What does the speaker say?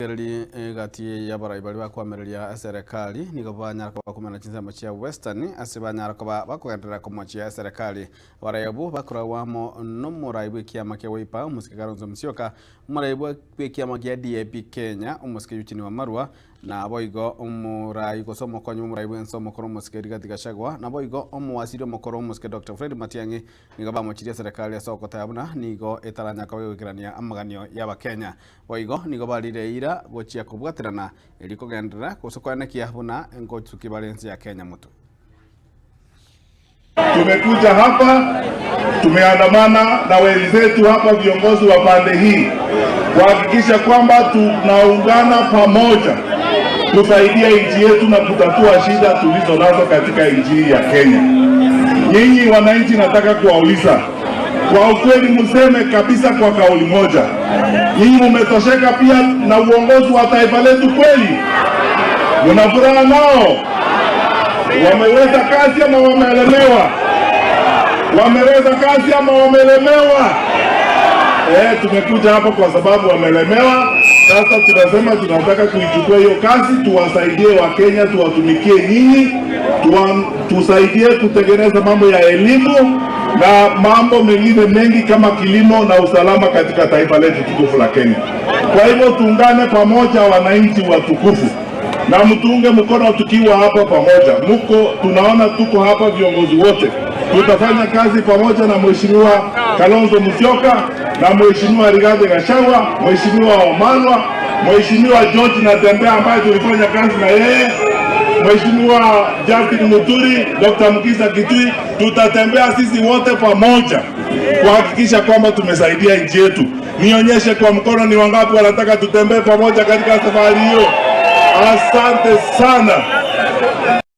Rigereria egati y'abarai baria bakoamereria eserekari nigo banyara koba bakomena chinsemo chia Western ase banyara koba bakogenderera komochia eserekari. Abarai abwo bakoragwa amo nomorai bw'ekiama kia Wiper omosike Kalonzo Musyoka, omorai bw'ekiama kia DAP Kenya omosike Eugene Wamalwa, Naboigo omorai gose omokonyi bw'omorai bw'ense omokoro omosike Rigathi Gachagua, naboigo omowasiri omokoro omosike Doctor Fred Matiang'i nigo bamochirie eserekari ase ogoteba buna nigo etaranya koba egoikerania amaganio y'Abakenya. Boigo nigo barire eira gochia kobwaterana erio kogenderera gose koenekia buna ngotuki bare ense ya Kenya motwe. Tumekuja hapa tumeandamana na wenzetu hapa viongozi wa pande hii kuhakikisha kwamba tunaungana pamoja kusaidia nchi yetu na kutatua shida tulizo nazo katika nchi hii ya Kenya. Nyinyi wananchi, nataka kuwauliza kwa ukweli, mseme kabisa kwa kauli moja, nyinyi mumetosheka pia na uongozi wa taifa letu kweli? Mna furaha nao? Wameweza kazi ama wameelemewa? Wameweza kazi ama wamelemewa? Tumekuja hapa kwa sababu wamelemewa. Sasa tunasema tunataka kuichukua hiyo kazi, tuwasaidie Wakenya, tuwatumikie nyinyi, tusaidie kutengeneza mambo ya elimu na mambo mengine mengi kama kilimo na usalama katika taifa letu tukufu la Kenya. Kwa hivyo tuungane pamoja, wananchi watukufu, na mtuunge mkono tukiwa hapa pamoja. Muko tunaona tuko hapa viongozi wote, tutafanya kazi pamoja na Mheshimiwa Kalonzo Musyoka na Mheshimiwa Rigathi Gachagua, Mheshimiwa Wamalwa, Mheshimiwa George Natembeya ambaye tulifanya kazi na yeye, Mheshimiwa Justin Muturi, Dr. Mukisa Kitui. Tutatembea sisi wote pamoja kuhakikisha kwamba tumesaidia nchi yetu. Nionyeshe kwa mkono ni wangapi wanataka tutembee pamoja katika safari hiyo. Asante sana.